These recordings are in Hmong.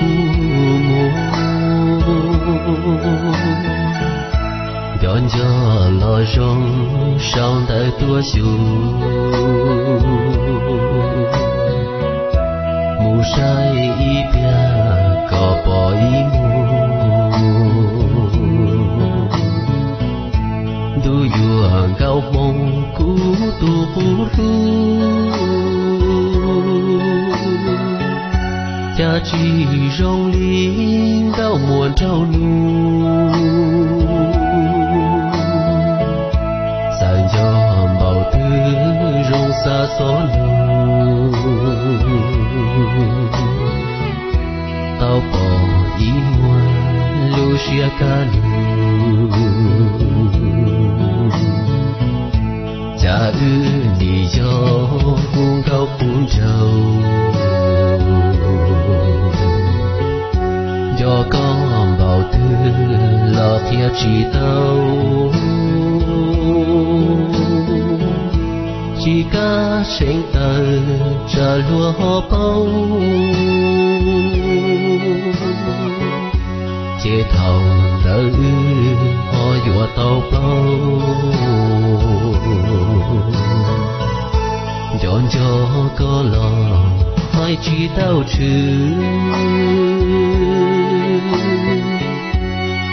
mus. Nco nco los zoo sau ntawv tuaj xyuas, mus saib ib pliag kom pom ib muag. Ntuj yuav nkauj hmoo kuv tus qub hlub, cas tsis zoo li nkauj muam nraug nus. Txawm nco npaum twg zoo xa xob lug, tau pom ib muag lub siab kaj lug. Cas wb nim yog qub nkauj qub nraug, nco koj npaum twg los qhia tsis tau. Tsis kav seev tawm tsam luag ho paub, ces thaum ntawd wb ho yuav tau plaub. Nco nco koj los hais tsis tau tshwm,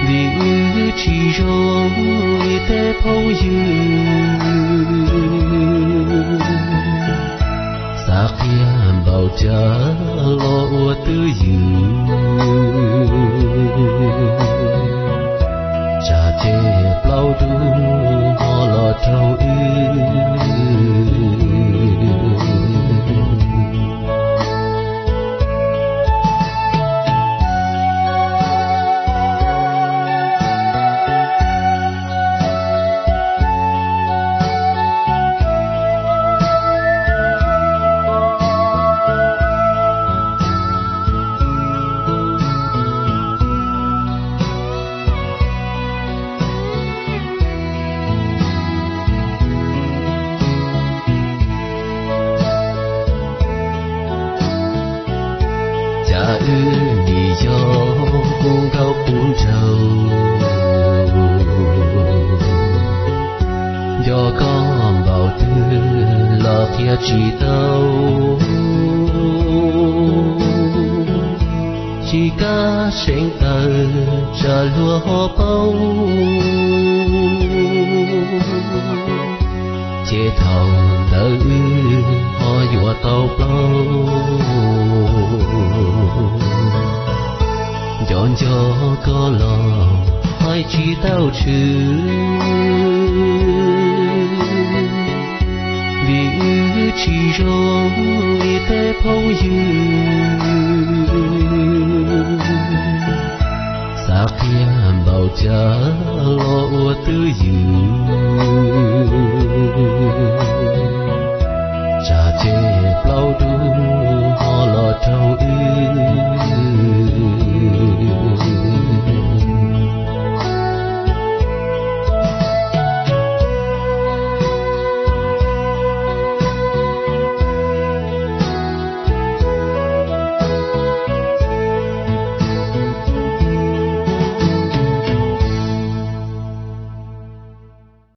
vim wb tsis zoo li tej phooj ywg. Xav qhia npaum cas los ua twj ywm, tsam ces plaub dub ho los raug wb. Cas wb nim yog qub nkauj qub nraug, nco koj npaum twg los qhia tsis tau. Tsis kav seev tawm tsam luag ho paub, ces thaum ntawd wb ho yuav tau plaub. Nco nco koj los hais tsis tau tshwm, vim wb tsis zoo li tej phooj ywg. Xav qhia npaum cas